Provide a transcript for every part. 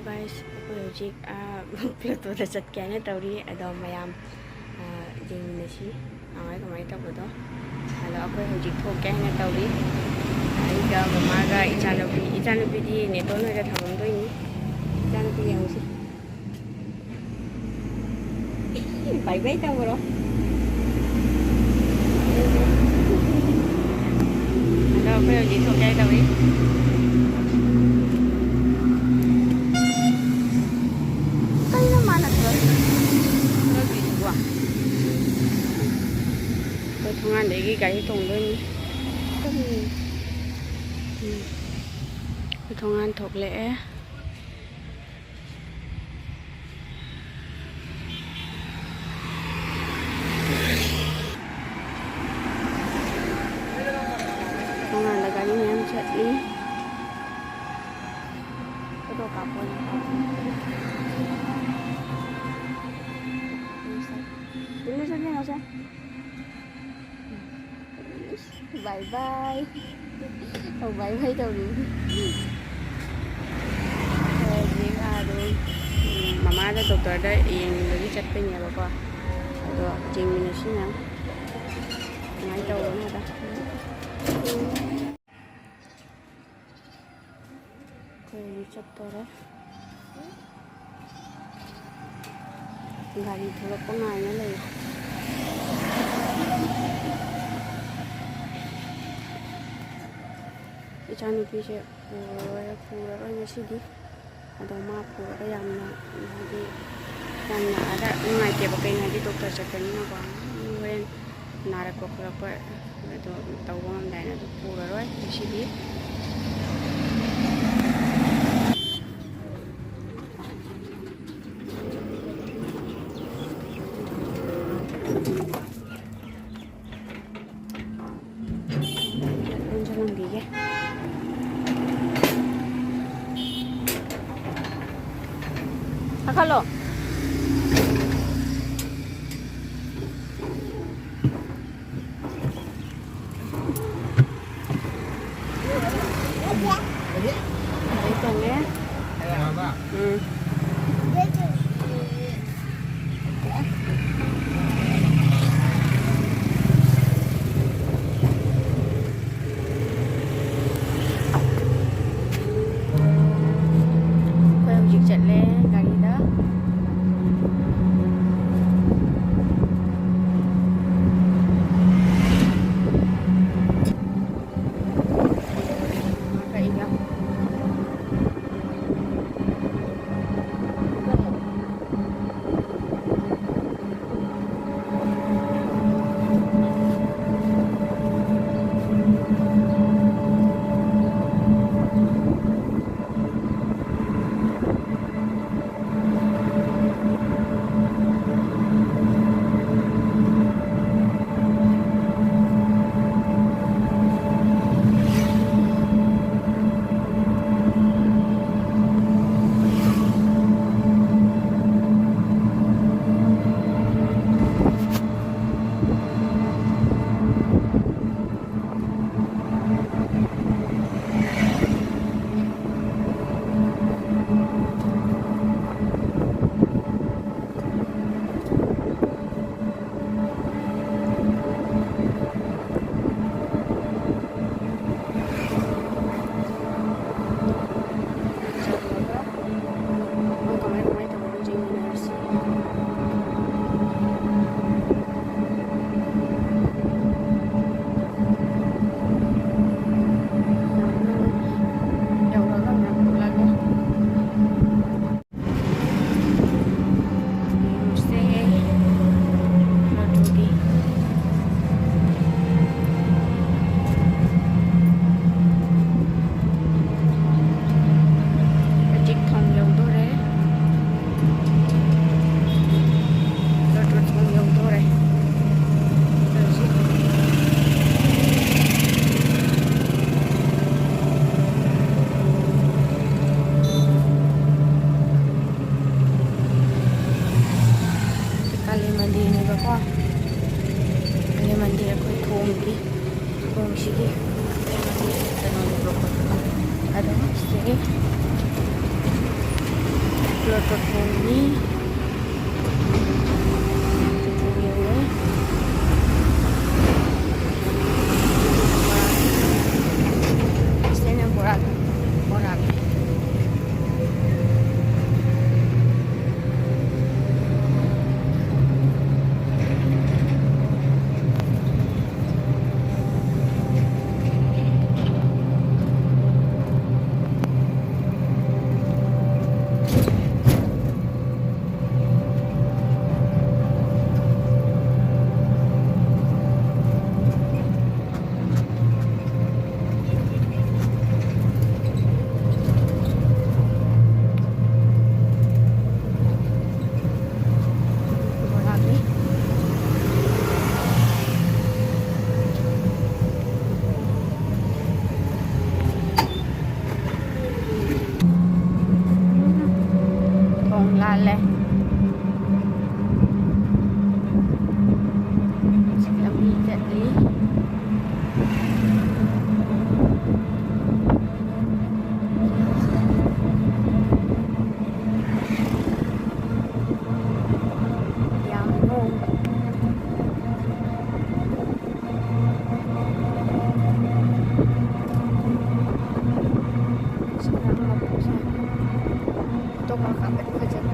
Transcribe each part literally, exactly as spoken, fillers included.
Guys, ꯑꯩꯈꯣꯏ ꯍꯧꯖꯤꯛ, ꯑꯥ, Plateau ꯗ ꯆꯠꯀꯦ ꯍꯥꯏꯅ ꯇꯧꯔꯤ꯫ ꯑꯗꯣ ꯃꯌꯥꯝ, ꯑꯥ, ꯌꯦꯡꯃꯤꯟꯅꯁꯤ ꯀꯃꯥꯏ ꯀꯃꯥꯏ ꯇꯧꯕꯗꯣ꯫ ꯑꯗꯣ ꯑꯩꯈꯣꯏ ꯍꯧꯖꯤꯛ ꯊꯣꯛꯀꯦ ꯍꯥꯏꯅ ꯇꯧꯔꯤ꯫ ꯑꯩꯒ ꯃꯃꯥꯒ ꯏꯆꯥꯅꯨꯄꯤ, ꯏꯆꯥꯅꯨꯄꯤꯗꯤ ꯅꯦꯇꯣꯟ ꯍꯣꯏꯗ ꯊꯝꯃꯝꯗꯣꯏꯅꯤ꯫ ꯏꯆꯥꯅꯨꯄꯤ ꯌꯦꯡꯉꯨꯁꯤ꯫ Bye bye ꯇꯧꯔꯣ꯫ ꯑꯗꯣ ꯑꯩꯈꯣꯏ ꯍꯧꯖꯤꯛ ꯊꯣꯛꯀꯦ ꯇꯧꯔꯤ꯫ ꯀꯩꯅꯣ ꯃꯥꯅ ꯊꯣꯛꯂꯛ-, ꯊꯣꯛꯂꯛꯇ꯭ꯔꯤꯁꯤꯕꯣ? ꯑꯩꯈꯣꯏ ꯊꯣꯡꯒꯥꯟꯗꯒꯤ ꯒꯥꯔꯤ ꯇꯣꯡꯗꯣꯏꯅꯤ꯫ ꯎꯝ꯫ ꯑꯩꯈꯣꯏ ꯊꯣꯡꯒꯥꯟ ꯊꯣꯛꯂꯛꯑꯦ꯫ ꯊꯣꯡꯒꯥꯟꯗ ꯒꯥꯔꯤ ꯃꯌꯥꯝ ꯆꯠꯂꯤ꯫ ꯐꯣꯇꯣ ꯀꯥꯞꯄ ꯑꯣꯏꯅ꯫ ꯇꯨꯃꯤꯟꯅ ꯆꯠꯃꯤꯟꯅꯧꯁꯦ꯫ Bye bye꯫ ꯑꯧ, bye bye ꯇꯧꯔꯤ꯫ ꯍꯧꯖꯤꯛ ꯑꯥꯗꯣ, ꯎꯝ, ꯃꯃꯥꯗ ꯗꯣꯛꯇꯔꯗ ꯌꯦꯡꯕꯒꯤ ꯆꯠꯄꯩꯅꯦꯕꯀꯣ꯫ ꯑꯗꯣ ꯌꯦꯡꯃꯤꯟꯅꯁꯤ ꯃꯌꯥꯝ꯫ ꯀꯃꯥꯏꯅ ꯇꯧꯕꯅꯣ ꯍꯥꯏꯗ꯫ ꯑꯩꯈꯣꯏ ꯍꯧꯖꯤꯛ ꯆꯠꯇꯣꯔꯦ꯫ ꯒꯥꯔꯤ ꯊꯣꯛꯂꯛꯄ ꯉꯥꯏꯅ ꯂꯩ꯫ ꯏꯆꯥꯅꯨꯄꯤꯁꯦ ꯄꯨꯔꯔꯣꯏ, ꯄꯨꯔꯔꯣꯏ ꯉꯁꯤꯗꯤ꯫ ꯑꯗꯣ ꯃꯥ ꯄꯨꯔꯒ ꯌꯥꯝꯅ, ꯍꯥꯏꯗꯤ, ꯌꯥꯝꯅ ꯑꯥꯗ ꯅꯨꯡꯉꯥꯏꯇꯦꯕ꯫ ꯀꯩꯅꯣ ꯍꯥꯏꯗꯤ, ꯗꯣꯛꯇꯔ ꯆꯠꯄꯅꯤꯅꯀꯣ꯫ ꯍꯣꯔꯦꯟ ꯅꯥꯔꯛꯄ ꯈꯣꯠꯂꯛꯄ ꯑꯗꯣ ꯇꯧꯕ ꯉꯝꯗꯥꯏꯅ ꯑꯗꯨ ꯄꯨꯔꯔꯣꯏ ꯉꯁꯤꯗꯤ꯫ ꯂꯣꯟꯁꯤꯜꯂꯝꯕꯤꯒꯦ꯫ ꯀꯥꯈꯠꯂꯣ꯫ ꯒꯥꯔꯤ ꯇꯣꯡꯉꯦ꯫ ꯎꯝ꯫ ꯑꯩꯈꯣꯏ ꯍꯧꯖꯤꯛ ꯆꯠꯂꯦ ꯒꯥꯔꯤꯗ꯫ ꯀꯛꯏꯒ꯫ ꯇꯣꯊꯣꯡꯅꯤ꯫ ꯇꯣꯊꯣꯡ ꯌꯧꯔꯦ꯫ ꯁꯤꯅ ꯕꯣꯔꯥ, ꯕꯣꯔꯥ꯫ ꯊꯣꯡ ꯂꯥꯜꯂꯦ꯫ ꯂꯝꯕꯤ ꯆꯠꯂꯤ꯫ ꯌꯥꯝ ꯃꯣꯠꯂꯤ꯫ ꯁꯤ ꯌꯥꯝ ꯃꯣꯠꯄꯁꯦ꯫ ꯐꯣꯇꯣ ꯀꯥꯞꯄꯗꯤ ꯐꯖꯅꯤ꯫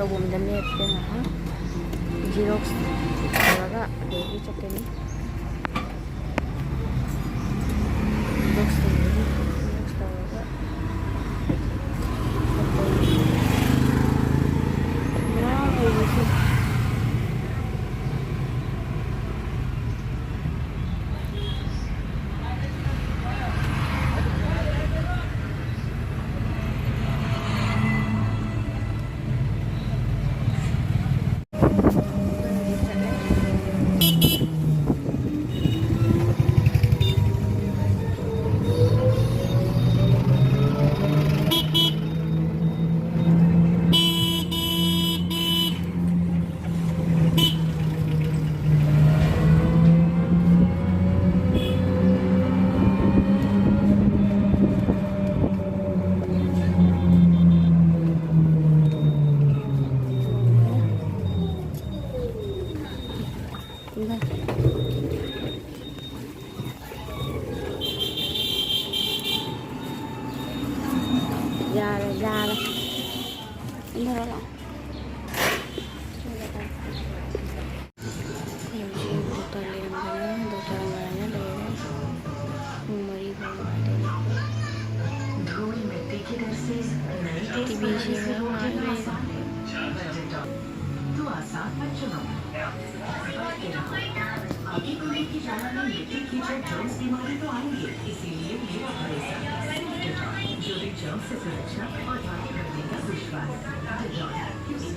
ꯇꯧꯐꯝꯗ ꯂꯦꯞꯀꯦ ꯉꯥꯏꯍꯥꯛ꯫ Xerox ꯇꯧꯔꯒ ꯑꯗꯒꯤ ꯆꯠꯀꯅꯤ꯫ Xerox ꯇꯧꯔꯅꯤ꯫ Xerox ꯇꯧꯔꯒ ꯆꯠꯇꯣꯏꯅꯤ꯫ ꯉꯔꯥꯡ ꯑꯣꯏꯔꯁꯨ ꯌꯥꯔꯦ, ꯌꯥꯔꯦ꯫ ꯏꯟꯊꯔꯣ ꯂꯥꯛꯑꯣ꯫ ꯑꯩꯈꯣꯏ ꯍꯧꯖꯤꯛ ꯗꯣꯛꯇꯔ ꯂꯩꯔꯝꯕꯅꯦ, ꯗꯣꯛꯇꯔ ꯉꯥꯏꯅ ꯂꯩꯔꯦ꯫ ꯄꯨꯡ ꯃꯔꯤ ꯐꯥꯎ ꯉꯥꯏꯗꯣꯏꯅꯦ꯫ ꯇꯤꯚꯤ ꯌꯦꯡꯉꯒ ꯉꯥꯏ ꯂꯩꯔꯦ꯫ तो आसान मत चुनो। बचते रहो। आपकी पूरी की जान में मिट्टी कीचड़ जर्म्स बीमारी तो आएंगे, इसीलिए मेरा भरोसा सिर्फ डेटॉल, जो भी जर्म से सुरक्षा और आगे बढ़ने का विश्वास। डेटॉल, क्योंकि